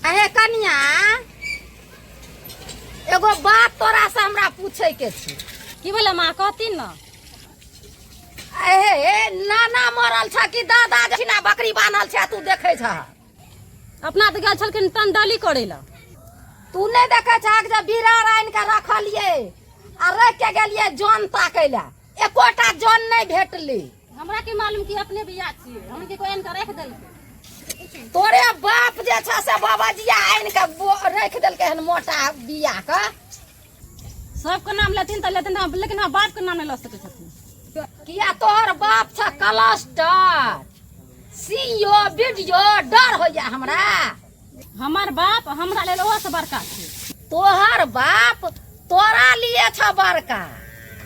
अहे कनिया, एगो बात तोरा से हमरा पूछे के छै। की बोले माँ, कहतीन न। अहे, नाना मरल छ कि दादा जे बकरी बान्हल छै तू देखै छ? अपना तऽ गेल छलखिन तंडली करै लए। तू नहि देखै छहक जे बिरार आनि के रखलियै आ रखि के गेलियै जन ताकै लए, एकोटा जन नहि भेटलै। हमरा की मालूम कि अपने बियाह छियै, हमन के कोई आनि के राखि देलकै। तोरे बाप जे छ से बाबाजिया आनि के राखि देलकै हन मोटा बिया के। सबके नाम लेथिन तऽ लेथिन, लेकिन हमर बाप के नाम नहि लऽ सकै छथिन। किया, तोहर बाप छ क्लस्टर सीओ बीडीओ, डर होइया हमरा? हमर बाप हमरा लेल ओहो से बड़का छै। तोहर बाप तोरा लिए छ बड़का,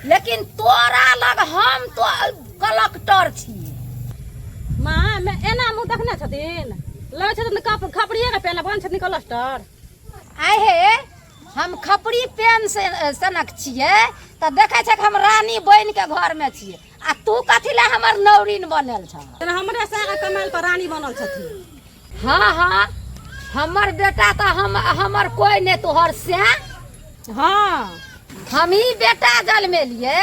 लेकिन तोरा लग हम तो कलक्टर छी। माँ, मैं एना मुँह देखने छथिन, लगै छथिन खपड़िए के पेन बन छथिन कलस्टर। आइ हे, हम खपड़ी पेन से सनक छियै तऽ देखै छै हम रानी बनि के घर में छियै, आ तू कथी लए हमर नौरिन बनल छ? हमरे से कमाइल पर रानी बनल छथिन। हाँ हाँ, हमर बेटा तऽ हम हमर कोई नहीं तोहर से। हम ही बेटा जन्मेलियै,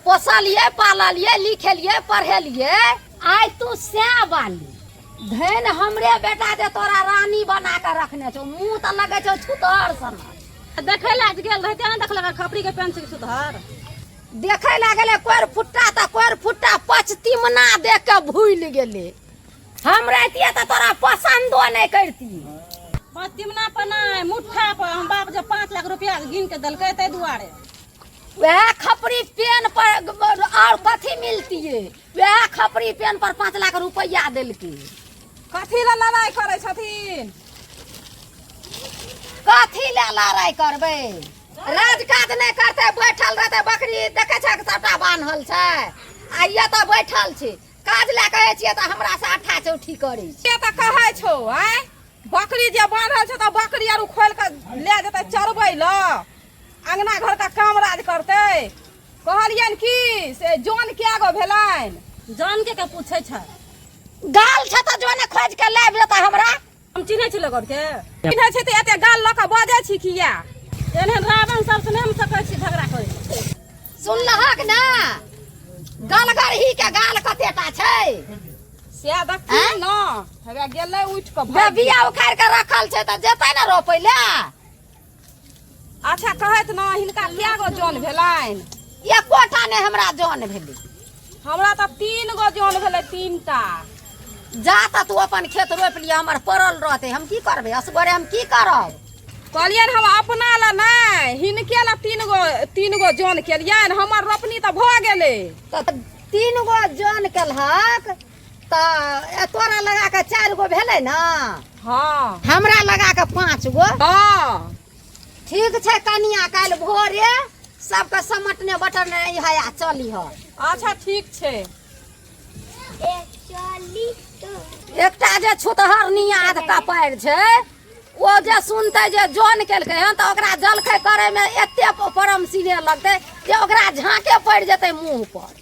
पोसलियै, पाललियै, लिखेलियै, पढ़ेलियै, आइ तू सएह बाली धन हमरे बेटा जे तोरा रानी बना के रखने छौ, मुँह तऽ लगै छौ छुतहर सन। देखै लए गेल रहै तेना देखलक खपड़ी के पेन छै सुधर। देखै लए गेलै कोर फुट्टा तऽ कोर फुट्टा पचतिमना देख के भूलि गेलै। हम रहितियै तऽ तोरा पसन्दो नहि करतियै। पचतिमना पर नहि, मुट्ठा पर। हम बाप जे 5 लाख रुपया गिन के देलकै ताहि दुआरे। वएह खपड़ी पेन पर और कथी मिलतियै? वएह खपड़ी पेन पर 5 लाख रुपया देलकै। कथी लए लड़ाइ करै छथिन? कथी लए लड़ाइ करबै? राजकाज नहि करतै, बैठल रहतै। बकरी देखै छै सबटा बान्हल छै आ एतऽ बैठल छै। काज लए कहै छियै तऽ हमरा से अठा चौठी करै छै। से तऽ कहै छौ, आँय, बकरी जे बान्हल छै तऽ बकरी आर खोलि कऽ लए जेतै चरबै लए, अंगना घरके काम राज करतै। कहलियनि की से जन कए गो भेलनि? जन के पूछै छै? गाल छै तऽ जने खोजि के लाबि देता हमरा। हम चिन्है छी लोग के? चिन्है छी तऽ एते गाल लऽ कऽ बजै छी किया? एहन रावण सबसँ नहि हम सकै छी झगड़ा करै। सुनलहक ने, गलगरही के गाल कतेटा छै। से देखथिन ने, हेबे गेलै उठि कऽ भागि। बिया उखाड़ि के रखल छै तऽ जेतै ने रोपै लए। अच्छा, कहैत ने, हिनका कए गो जन भेलनि? एकोटा नहि हमरा जन भेलै। हमरा तऽ 3 गो जन भेलै, 3टा। जा तऽ तू अपन खेत रोपि लिअ, हमर पड़ल रहतै, हम की करबै असगरे, हम की करब? कहलियनि हम अपना लए नहि, हिनके लए 3 गो जन केलियनि, हमर रोपनी तऽ भऽ गेलै। तऽ 3 गो जन केलहक तऽ तोरा लगा कऽ 4 गो भेलै ने? हाँ। हमरा लगा कऽ 5 गो। हाँ। ठीक छै कनिया, काल्हि भोरे सबके समटने बटने इहा चलिह। अच्छा, ठीक छै। एकटा जे छुतहरनी आध कपारि छै, ओ जे सुनतै जे जन केलकै हन तऽ ओकरा जलखै करैमे एते परम सिनेह लगतै जे ओकरा झाँके पड़ि जेतै मुँह पर।